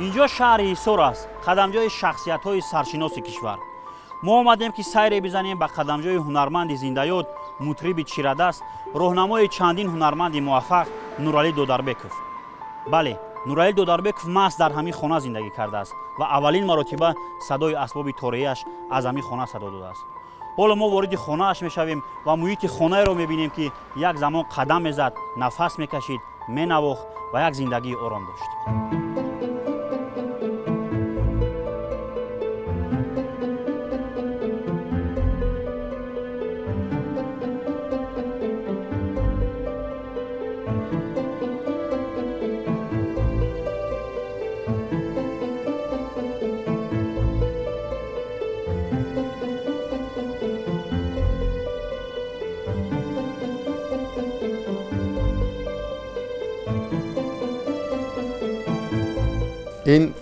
Инҷо шаҳри Ҳисор аст, қадамҷои шахсиятҳои саршиноси кишвар. Мо омадем, ки сайре бизанем ба қадамҷои ҳунарманди зиндаёд, мутриби чирадаст, роҳнамои чандин ҳунарманди муваффақ Нуралӣ Додарбеков. Бале, Нуралӣ Додарбеков маҳз дар ҳамин хона зиндагӣ кардааст ва аввалин маротиба садои асбоби тореяш аз ҳамин хона садо додааст. Ҳоло мо вориди хонааш мешавем ва муҳити хонаеро мебинем, ки як замон қадам мезад, нафас мекашид, менавохт ва як зиндагии ором дошт. Ин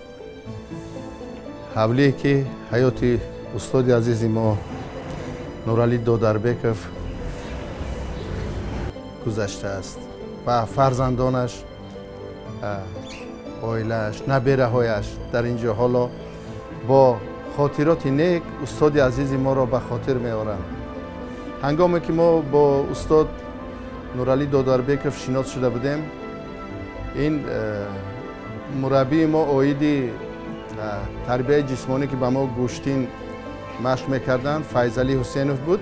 ҳавлие, ки ҳаёти устоди азизи мо Нуралӣ Додарбеков гузаштааст ва фарзандонаш, оилааш, набераҳояш дар ин ҷо ҳоло бо хотироти нек устоди азизи моро ба хотир меоранд. Ҳангоме ки мо бо устод Нуралӣ Додарбеков шинос шуда будем, ин мураббии мо оиди тарбияи ҷисмонӣ, ки ба мо гӯштин машқ мекарданд, Файзалӣ Ҳусейнов буд.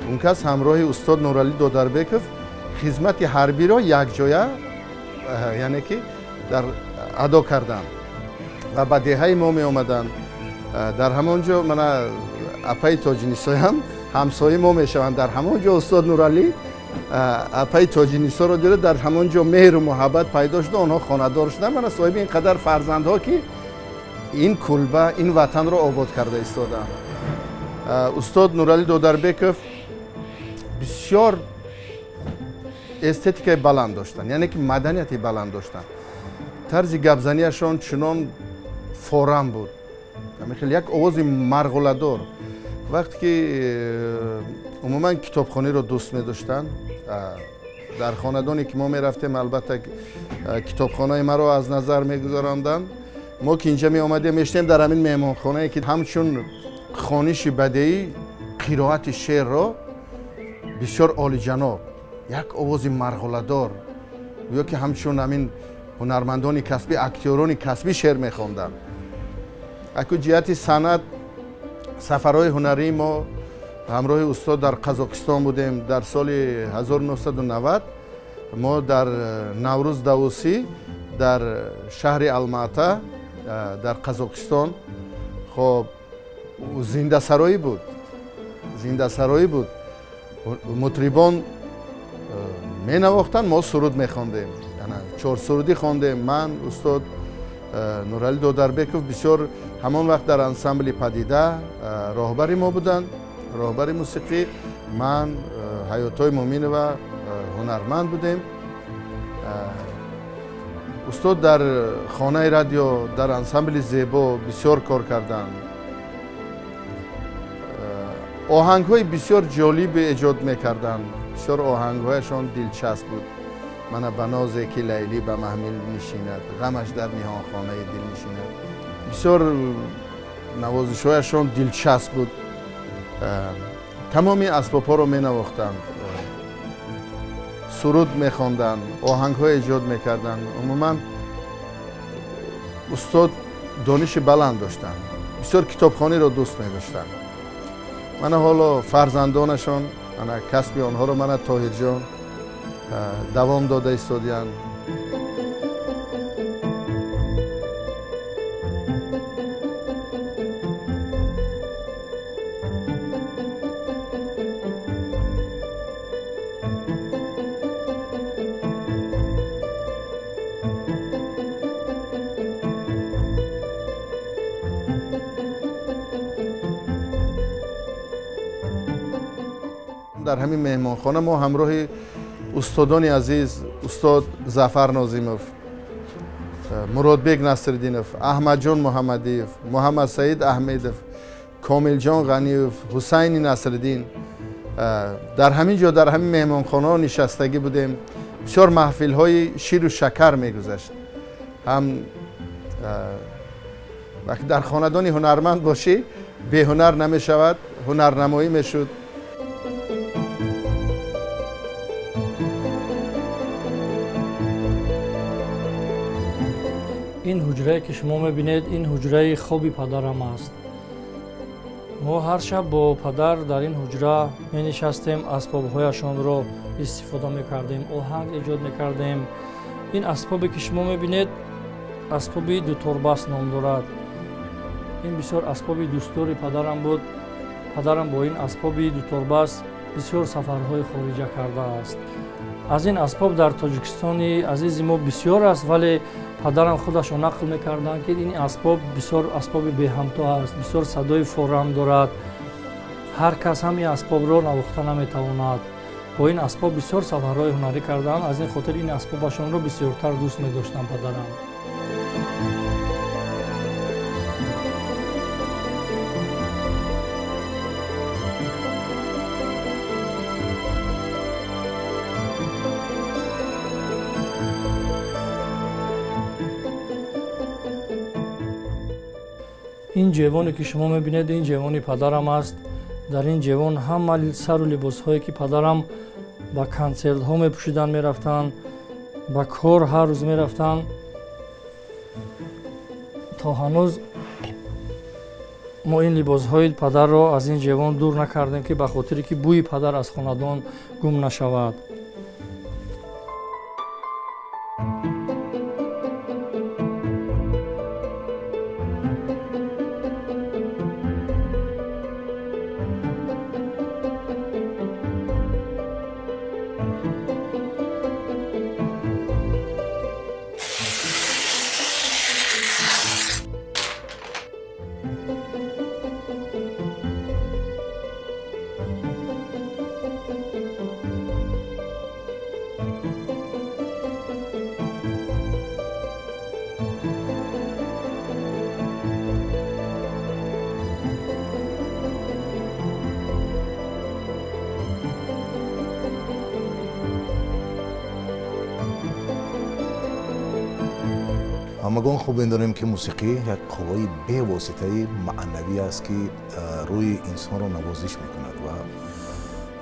Он кас ҳамроҳи устод Нуралӣ Додарбеков хизмати ҳарбиро якҷоя, яъне ки дар адо карданд ва ба деҳаи мо меомаданд. Дар ҳамон ҷо мана апаи Тоҷинисоям ҳамсояи мо мешаванд. Дар ҳамон ҷо устод Нуралӣ апаи Тоҷинисоро дида, дар ҳамон ҷо меҳру муҳаббат пайдо шуда, онҳо хонадор шуданд. Мана соҳиби ин қадар фарзандҳо, ки ин кулба, ин ватанро обод карда истоданд. Устод Нуралӣ Додарбеков бисёр эстетикаи баланд доштанд, яъне ки маданияти баланд доштанд. Тарзи гапзанияшон чунон форам буд, хеле як овози марғуладор. Вақте ки умуман китобхониро дӯст медоштанд, дар хонадоне ки мо мерафтем, албатта китобхонаи маро аз назар мегузаронданд. Мо ки инҷа меомадем, мешинем дар ҳамин меҳмонхонае, ки ҳамчун хониши бадеӣ қироати шеърро бисёр олиҷаноб, як овози марғуладор, гӯё ки ҳамчун ҳамин ҳунармандони касбӣ, актёрони касбӣ шеър мехонданд. Аку ҷиҳати санъат, сафарҳои ҳунарии мо ҳамроҳи устод дар Қазоқистон будем. Дар соли 1990 мо дар Наврӯз Давусӣ дар шаҳри Алмата дар Қазоқистон, хоб, зиндасароӣ буд, зиндасароӣ буд. Мутрибон менавохтанд, мо суруд мехондем, чорсурудӣ хондем. Ман, устод Нуралӣ Додарбеков бисёр ҳамон вақт дар ансамбли Падида роҳбари мо буданд, роҳбари мусиқӣ. Ман, Ҳаётои Муъминова ҳунарманд будем. Устод дар хонаи радио, дар ансамбли Зебо бисёр кор карданд. Оҳангҳои бисёр ҷолибе эҷод мекарданд, бисёр оҳангҳояшон дилчасп буд. Мана ба нозе ки Лайлӣ ба маҳмил нишинад, ғамаш дар ниҳонхонаи дил нишинад. Бисёр навозишҳояшон дилчасп буд. Тамоми асбобҳоро менавохтанд, суруд мехонданд, оҳангҳо эҷод мекарданд. Умуман устод дониши баланд доштанд, бисёр китобхониро дӯст медоштанд. Мана ҳоло фарзандонашон, мана касби онҳоро мана Тоҳирҷон давом дода истодиянд. Дар ҳамин меҳмонхона мо ҳамроҳи устодони азиз, устод Зафар Нозимов, Муродбек Насриддинов, Аҳмадҷон Муҳаммадиев, Муҳаммадсаид Аҳмедов, Комилҷон Ғаниев, Ҳусайни Насриддин дар ҳамин ҷо, дар ҳамин меҳмонхонаҳо нишастагӣ будем. Бисёр маҳфилҳои ширу шакар мегузашт. Ҳам Вақте дар хонадони ҳунарманд бошӣ, беҳунар намешавад, ҳунарнамоӣ мешуд. Ин ҳуҷрае ки шумо мебинед, ин ҳуҷраи хоби падарам аст. Мо ҳар шаб бо падар дар ин ҳуҷра менишастем, асбобҳояшонро истифода мекардем, оҳанг эҷод мекардем. Ин асбобе ки шумо мебинед, асбоби дуторбас ном дорад. Ин бисёр асбоби дӯстдори падарам буд. Падарам бо ин асбоби дуторбас бисёр сафарҳои хориҷа кардааст. Аз ин асбоб дар Тоҷикистони азизи мо бисёр аст, вале падарам худашон нақл мекарданд, ки ин асбоб бисёр асбоби беҳамто аст, бисёр садои форам дорад. Ҳар кас ҳам ин асбобро навохта наметавонад. Бо ин асбоб бисёр сафарҳои ҳунарӣ карданд, аз ин хотир ин асбобашонро бисёртар дӯст медоштанд падарам. Ин ҷевоне ки шумо мебинед, ин ҷевони падарам аст. Дар ин ҷевон ҳама сару либосҳое ки падарам ба консертҳо мепӯшиданд мерафтанд, ба кор ҳар рӯз мерафтанд. То ҳанӯз мо ин либосҳои падарро аз ин ҷевон дур накардем, ки ба хотире ки бӯи падар аз хонадон гум нашавад. Ҳамагон хуб медонем, ки мусиқӣ як қувваи бевоситаи маънавӣ аст, ки рӯи инсонро навозиш мекунад ва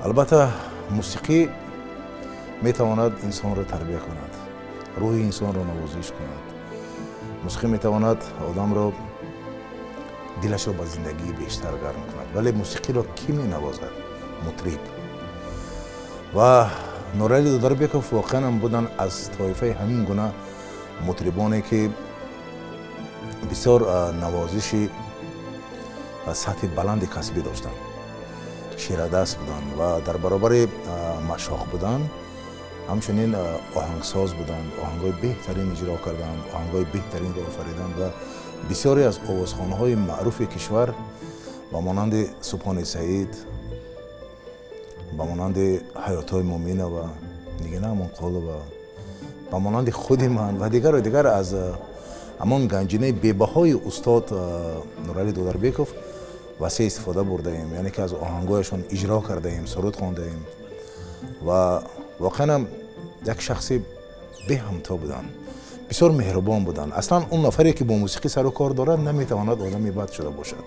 албатта мусиқӣ метавонад инсонро тарбия кунад, рӯҳи инсонро навозиш кунад. Мусиқӣ метавонад одамро дилашро ба зиндагӣ бештар гарм кунад. Вале мусиқиро кӣ менавозад? Мутриб. Ва Нурали Додарбеков воқеан ҳам буданд аз тоифаи ҳамин гуна мутрибоне, ки бисёр навозиши сатҳи баланди касбӣ доштанд, ширадаст буданд ва дар баробари машоқ буданд, ҳамчунин оҳангсоз буданд, оҳангҳои беҳтарин иҷро карданд, оҳангҳои беҳтаринро офариданд ва бисёре аз овозхонҳои маъруфи кишвар ба монанди Субҳони Саид, ба монанди Ҳаётҳои Муминова, Нигина Амонқулова, ба монанди худи ман ва дигару дигар аз ҳамон ганҷинаи бебаҳои устод Нурали Додарбеков васеъ истифода бурдаем, яъне ки аз оҳангҳояшон иҷро кардаем, суруд хондаем ва воқеан ҳам як шахси беҳамто буданд, бисёр меҳрубон буданд. Аслан он нафаре ки бо мусиқӣ сару кор дорад, наметавонад одами бад шуда бошад.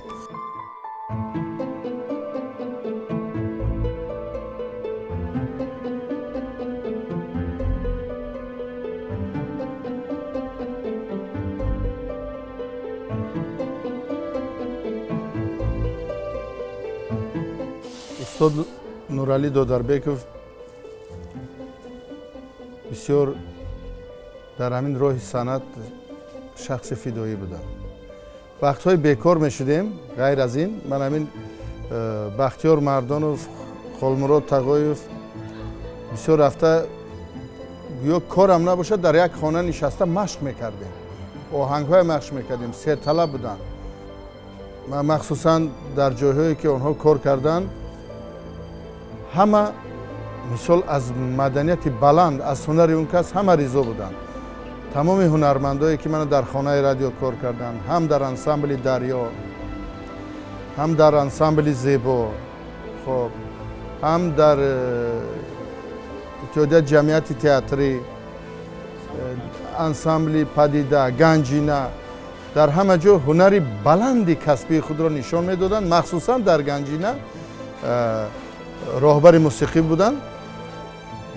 Устод Нурали Додарбеков бисёр дар ҳамин роҳи санъат шахси фидоӣ буданд. Вақтҳои бекор мешудем, ғайр аз ин ман ҳамин Бахтиёр Мардонов, Холмурод Тағоев бисёр рафта гӯё корам набошад, дар як хона нишаста машқ мекардем, оҳангҳое машқ мекардем, серталаб буданд. Махсусан дар ҷойҳое ки онҳо кор карданд, ҳама мисол аз маданияти баланд, аз ҳунари он кас ҳама ризо буданд. Тамоми ҳунармандое ки мана дар хонаи радио кор карданд, ҳам дар ансамбли Дарё, ҳам дар ансамбли Зебо, хоб, ҳам дар иттиҳодияи ҷамъияти театрӣ, ансамбли Падида, Ганҷина, Дар ҳама ҷо ҳунари баланди касбии худро нишон медоданд. Махсусан дар Ганҷина роҳбари мусиқӣ буданд.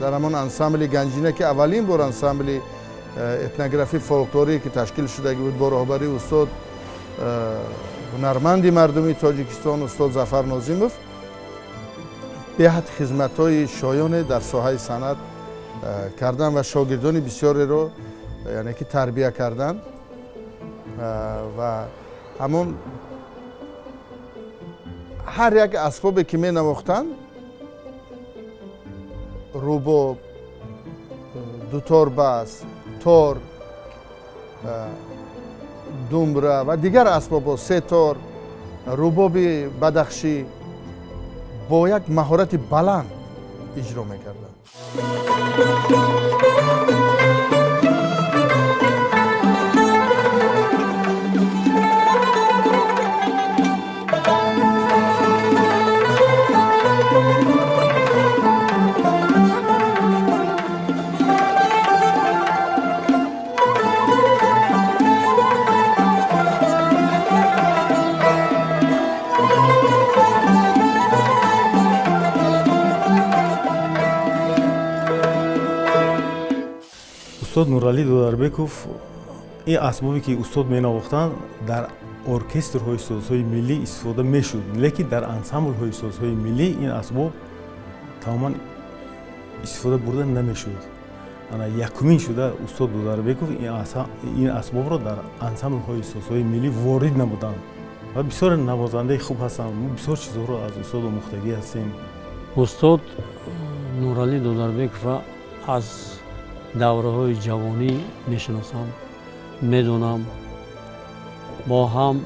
Дар ҳамон ансамбли Ганҷина, ки аввалин бор ансамбли этнографӣ фолклорӣ ки ташкил шудагӣ буд бо роҳбарии устод ҳунарманди мардумии Тоҷикистон устод Зафар Нозимов, беҳад хизматҳои шоёне дар соҳаи санъат кардан ва шогирдони бисёреро яъне ки тарбия кардан ва ҳамон ҳар як асбобе ки менавохтанд, рубоб, дуторбас, тор, думбра ва дигар асбобҳо, сетор, рубоби бадахшӣ бо як маҳорати баланд иҷро мекарданд. Устод Нуралӣ Додарбеков ин асбобе ки устод менавохтанд дар оркестрҳои созҳои миллӣ истифода мешуд, лекин дар ансамблҳои созҳои миллӣ ин асбоб тамоман истифода бурда намешуд. Ана якумин шуда устод Додарбеков ин асбобро дар ансамблҳои созҳои миллӣ ворид намуданд ва бисёр навозандаи хуб ҳастанд. Мо бисёр чизҳоро аз устод омӯхтагӣ ҳастем. Устод Нуралӣ Додарбекова аз давраҳои ҷавонӣ мешиносам, медонам, бо ҳам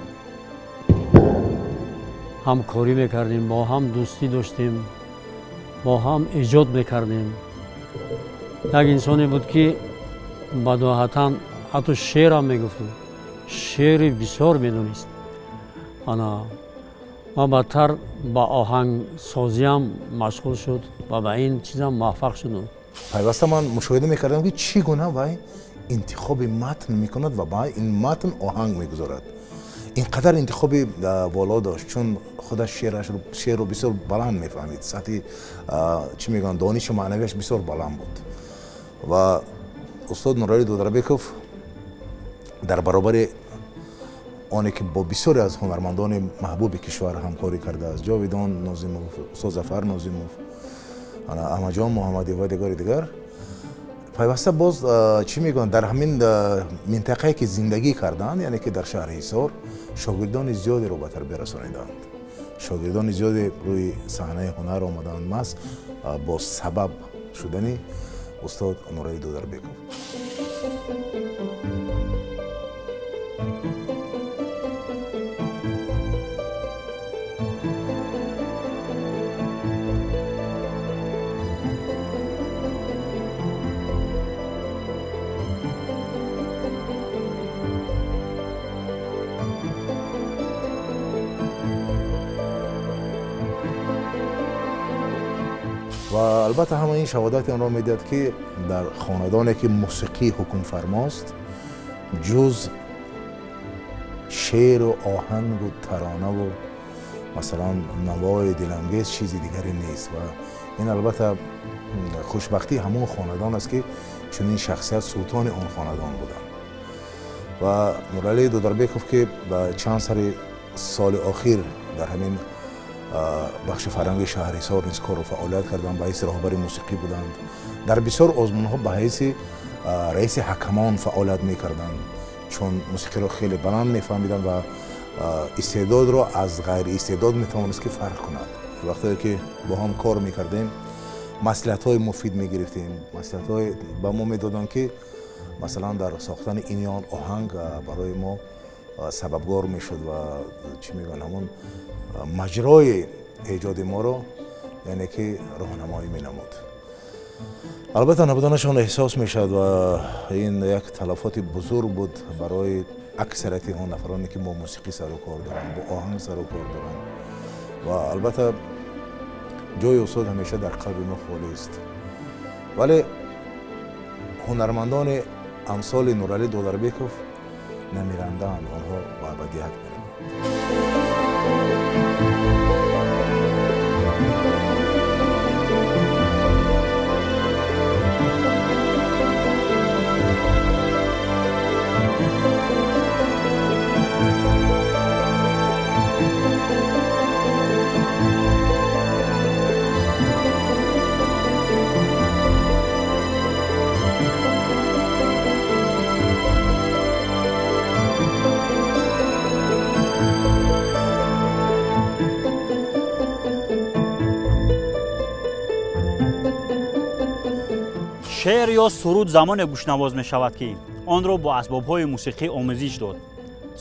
ҳамкорӣ мекардем, бо ҳам дӯстӣ доштем, бо ҳам эҷод мекардем. Як инсоне буд, ки бадоҳатан ҳатто шеърам мегуфт, шеъри бисёр медонист. Ана ва баъдтар ба оҳангсозиам машғул шуд ва ба ин чизам муваффақ шуд. Пайваста ман мушоҳида мекардам, ки чӣ гуна вай интихоби матн мекунад ва ба ин матн оҳанг мегузорад. Ин қадар интихоби воло дошт, чун худаш шеърро бисёр баланд мефаҳмид, сатҳи чӣ мегӯянд дониши маънавиаш бисёр баланд буд. Ва устод Нуралӣ Додарбеков дар баробари оне ки бо бисёре аз ҳунармандони маҳбуби кишвар ҳамкорӣ кардааст, Ҷовидон Нозимов, устод Зафар Нозимов, Аҳмадҷон Муҳаммадӣ ва дигари дигар, пайваста боз чӣ мегӯянд дар ҳамин минтақае ки зиндагӣ карданд, яъне ки дар шаҳри Ҳисор, шогирдони зиёдеро ба тарбия расониданд. Шогирдони зиёде рӯи саҳнаи ҳунар омаданд маҳз бо сабаб шудани устод Нуралӣ Додарбеков. Ва албатта ҳама ин шаҳодати онро медиҳад, ки дар хонадоне ки мусиқӣ ҳукмфармост, ҷуз шеъру оҳангу таронаву масалан навои дилангез чизи дигаре нест. Ва ин албатта хушбахтии ҳамон хонадон аст, ки чунин шахсият султони он хонадон буданд. Ва Нуралӣ Додарбеков, ки чанд сари соли охир дар ҳамин бахши фарҳанги шаҳри Ҳисор низ кору фаъолият карданд, ба ҳайси роҳбари мусиқӣ буданд, дар бисёр озмунҳо ба ҳайси раиси ҳакамон фаъолият мекарданд, чун мусиқиро хеле баланд мефаҳмиданд ва истеъдодро аз ғайриистеъдод метавонист ки фарқ кунад. Вақтое ки бо ҳам кор мекардем, маслиҳатҳои муфид мегирифтем, маслиҳатҳое ба мо медоданд, ки масалан дар сохтани ин ё он оҳанг барои мо сабабгор мешуд ва чӣ мегӯянд ҳамон маҷрои эҷоди моро яъне ки роҳнамоӣ менамуд. Албатта набуданашон эҳсос мешавад ва ин як талафоти бузург буд барои аксарияти он нафароне, ки бо мусиқӣ сару кор доранд, бо оҳанг сару кор доранд. Ва албатта ҷои устод ҳамеша дар қалби мо холист. Вале ҳунармандони амсоли Нуралӣ Додарбеков Намирандаанд, онҳо ба абадият мераванд. Шеър ё суруд замоне гӯшнавоз мешавад, ки онро бо асбобҳои мусиқӣ омезиш дод.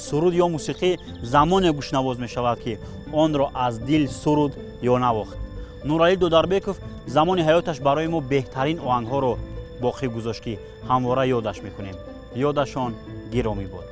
Суруд ё мусиқӣ замоне гӯшнавоз мешавад, ки онро аз дил суруд ё навохт. Нуралӣ Додарбеков замони ҳаёташ барои мо беҳтарин оҳангҳоро боқӣ гузошт, ки ҳамвора ёдаш мекунем. Ёдашон гиромӣ буд.